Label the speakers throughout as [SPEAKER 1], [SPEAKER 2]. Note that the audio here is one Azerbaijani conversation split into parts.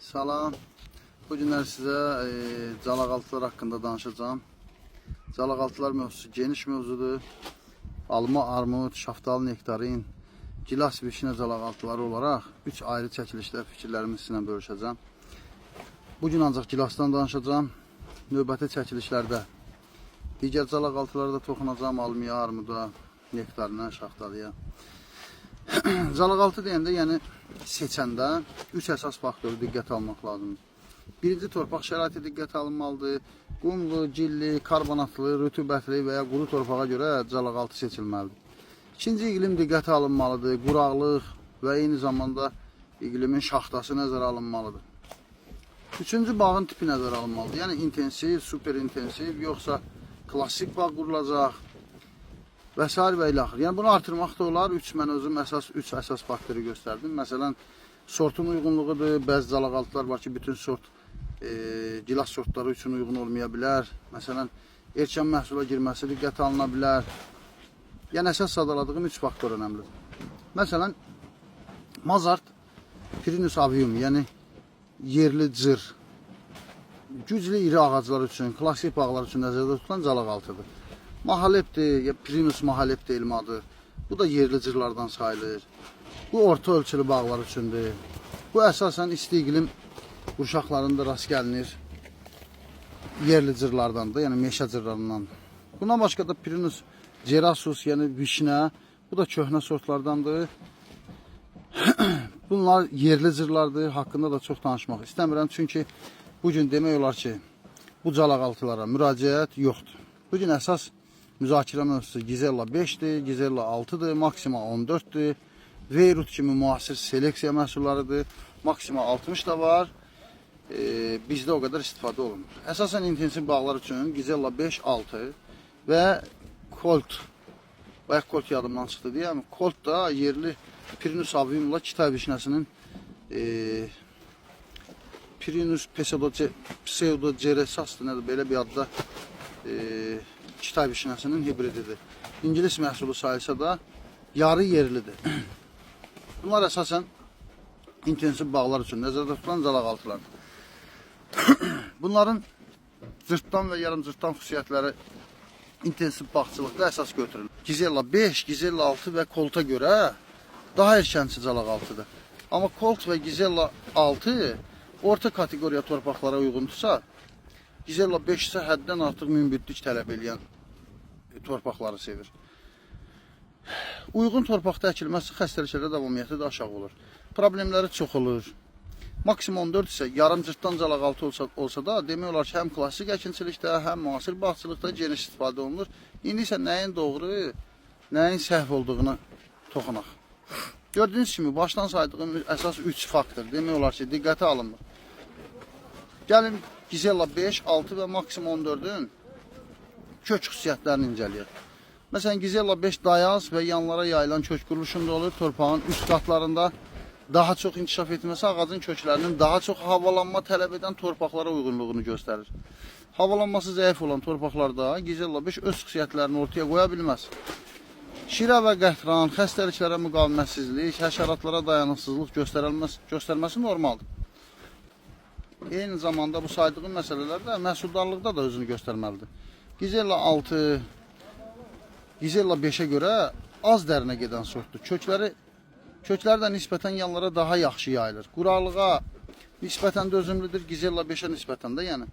[SPEAKER 1] Salam. Bu günlər sizə calaqaltılar haqqında danışacağam. Calaqaltılar mövzusu geniş mövzudur. Alma, armud, şaftalı, nektarin, gilas, vişnə calaqaltıları olaraq 3 ayrı çəkilişdə fikirlərimi sizinlə bölüşəcəm. Bu gün ancaq gilasdan danışacağam. Növbəti çəkilişlərdə digər calaqaltılara da toxunacağam. Almaya, armuda, nektarinə, şaftalıya. Calaqaltı deyəndə, yəni seçəndə 3 əsas faktoru diqqətə almaq lazımdır. Birinci, torpaq şəraiti diqqətə alınmalıdır. Qumlu, gilli, karbonatlı, rütubətli və ya quru torpağa görə calaqaltı seçilməlidir. İkinci, iqlim diqqətə alınmalıdır. Quraqlıq və eyni zamanda iqlimin şaxtası nəzərə alınmalıdır. Üçüncü, bağın tipi nəzərə alınmalıdır. Yəni intensiv, super intensiv, yoxsa klassik bağ qurulacaq və sair və ilaxır. Yəni bunu artırmaq da olar. 3, mən özüm əsas 3 əsas faktoru göstərdim. Məsələn, sortun uyğunluğudur. Bəzi calaqaltılar var ki, bütün sort gilas sortları üçün uyğun olmaya bilər. Məsələn, erkən məhsula girməsi diqqətə alına bilər. Yəni əsas sadaladığım 3 faktor önəmlidir. Məsələn, Mazart Pinus avium, yəni yerli cır, güclü iri ağaclar üçün, klassik bağlar üçün nəzərdə tutulan calaqaltıdır. Mahalepdir, ya Pinus mahalep elm adı. Bu da yerli cırlardan sayılır. Bu orta ölçülü bağlar üçündür. Bu əsasən isti iqlim qurşaqlarında rast gəlinir. Yerli cırlardandır, yəni meşə cırlarından. Bundan başqa da Pinus cerasus, yəni vişnə, bu da köhnə sortlardandır. Bunlar yerli cırlardır. Haqqında da çox danışmaq istəmirəm. Çünki bu gün demək olar ki, bu calaqaltılara müraciət yoxdur. Bu gün əsas müzakirə mövzusu Gizella 5-dir, Gizella 6-dır, Maxima 14-dür. Veyrut kimi müasir seleksiya məhsullarıdır. Maxima 60 da var. Bizdə o qədər istifadə olunmur. Əsasən intensiv bağlar üçün Gizella 5, 6 və Colt. Bayaq Colt yadımdan çıxdı deyəm. Colt da yerli Pinus aviumla Kitay vişnəsinin Pinus pseudoceresasdır, nədir belə bir adda Kitay vişnəsinin hibrididir. İngilis məhsulu sayılsa da yarı yerlidir. Bunlar əsasən intensiv bağlar üçün nəzərdə tutulan calaqaltılardır. Bunların cırtdan və yarım cırtdan xüsusiyyətləri intensiv bağçılıqda əsas götürülür. Gizella 5, Gizella 6 və Colt'a görə daha erkənçi calaqaltıdır. Amma Colt və Gizella 6 orta kateqoriya torpaqlara uyğundursa, Gizella 5 isə həddən artıq münbitlik tələb eləyən torpaqları sevir. Uyğun torpaqda əkilməsi xəstəliklərə davamiyyəti də aşağı olur. Problemləri çox olur. Maksimum 14 isə yarım cırtdan calaqaltı olsa da demək olar ki, həm klassik əkinçilikdə, həm müasir bağçılıqda geniş istifadə olunur. İndi isə nəyin doğru, nəyin səhv olduğunu toxunaq. Gördüyünüz kimi başdan saydığım əsas 3 faktor demək olar ki, diqqətə alınmır. Gəlin Gizella 5, 6 və maksimum 14-ün kök xüsusiyyətlərini incələyək. Məsələn, Gizella 5 dayaz və yanlara yayılan kök quruluşunda olur. Torpağın üst qatlarında daha çox inkişaf etməsi ağacın köklərinin daha çox havalanma tələb edən torpaqlara uyğunluğunu göstərir. Havalanması zəif olan torpaqlarda Gizella 5 öz xüsusiyyətlərini ortaya qoya bilməz. Şirə və qətran, xəstəliklərə müqavimətsizlik, həşəratlara dayanıqsızlıq göstərməsi normaldır. Eyni zamanda bu saydığım məsələlər də məhsuldarlıqda da özünü göstərməlidir. Gizella 6, Gizella 5-ə görə az dərinə gedən sortdur. Kökləri də nisbətən yanlara daha yaxşı yayılır. Quraqlığa nisbətən dözümlüdür Gizella 5-ə nisbətən də, yəni.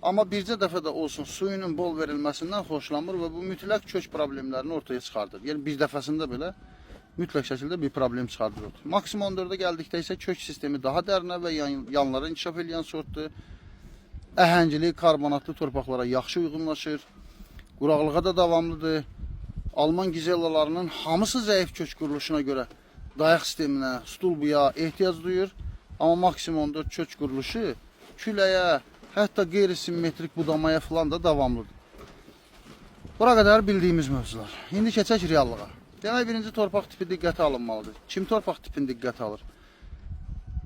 [SPEAKER 1] Amma bircə dəfə də olsun suyunun bol verilməsindən xoşlanmır və bu mütləq kök problemlərini ortaya çıxardır. Yəni bir dəfəsində belə mütləq şəkildə bir problem çıxardır. Maksimum 14-ə gəldikdə isə kök sistemi daha dərinə və yanlara inkişaf edən sortdur. Əhəngli, karbonatlı torpaqlara yaxşı uyğunlaşır. Quraqlığa da davamlıdır. Alman gizellalarının hamısı zəif kök quruluşuna görə dayaq sisteminə, stulbuya ehtiyac duyur. Amma maksimum 14 kök quruluşu küləyə, hətta qeyri-simmetrik budamaya falan da davamlıdır. Bura qədər bildiyimiz mövzular. İndi keçək reallığa. Demək, birinci torpaq tipi diqqətə alınmalıdır. Kim torpaq tipini diqqətə alır?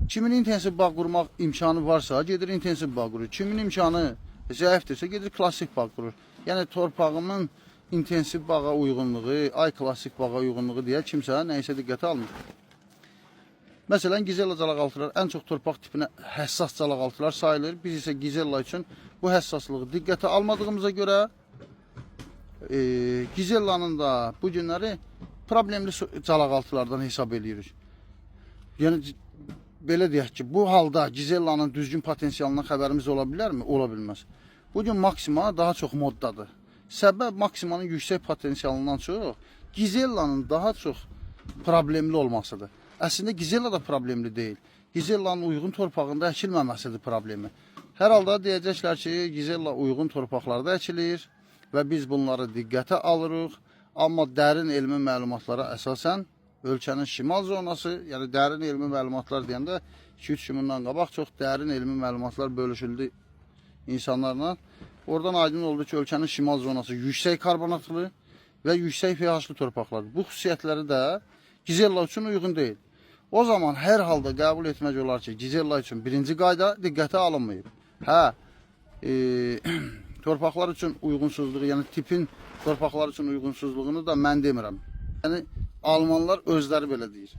[SPEAKER 1] Kimin intensiv bağ qurmaq imkanı varsa, gedir intensiv bağ qurur. Kimin imkanı zəifdirsə, gedir klassik bağ qurur. Yəni torpağımın intensiv bağa uyğunluğu, ay klassik bağa uyğunluğu deyə kimsə nəyisə diqqətə almır. Məsələn, Gizella calaqaltılar ən çox torpaq tipinə həssas calaqaltılar sayılır. Biz isə Gizella üçün bu həssaslığı diqqətə almadığımıza görə Gizellanın da bu günləri problemli calaqaltılardan hesab eləyirik. Yəni belə deyək ki, bu halda Gizellanın düzgün potensialından xəbərimiz ola bilərmi? Ola bilməz. Bu gün Maxima daha çox moddadır. Səbəb Maximanın yüksək potensialından çox Gizellanın daha çox problemli olmasıdır. Əslində Gizella da problemli deyil. Gizellanın uyğun torpağında əkilməməsidir problemi. Hər halda deyəcəklər ki, Gizella uyğun torpaqlarda əkilir və biz bunları diqqətə alırıq. Amma dərin elmi məlumatlara əsasən ölkənin şimal zonası, yəni dərin elmi məlumatlar deyəndə 2-3 gün bundan qabaq çox dərin elmi məlumatlar bölüşüldü insanlarla. Oradan aydın oldu ki, ölkənin şimal zonası yüksək karbonatlı və yüksək pH-lı torpaqlardır. Bu xüsusiyyətləri də Gizella üçün uyğun deyil. O zaman hər halda qəbul etmək olar ki, Gizella üçün birinci qayda diqqətə alınmayıb. Hə, torpaqlar üçün uyğunsuzluğu, yəni tipin torpaqlar üçün uyğunsuzluğunu da mən demirəm. Yəni almanlar özləri belə deyir.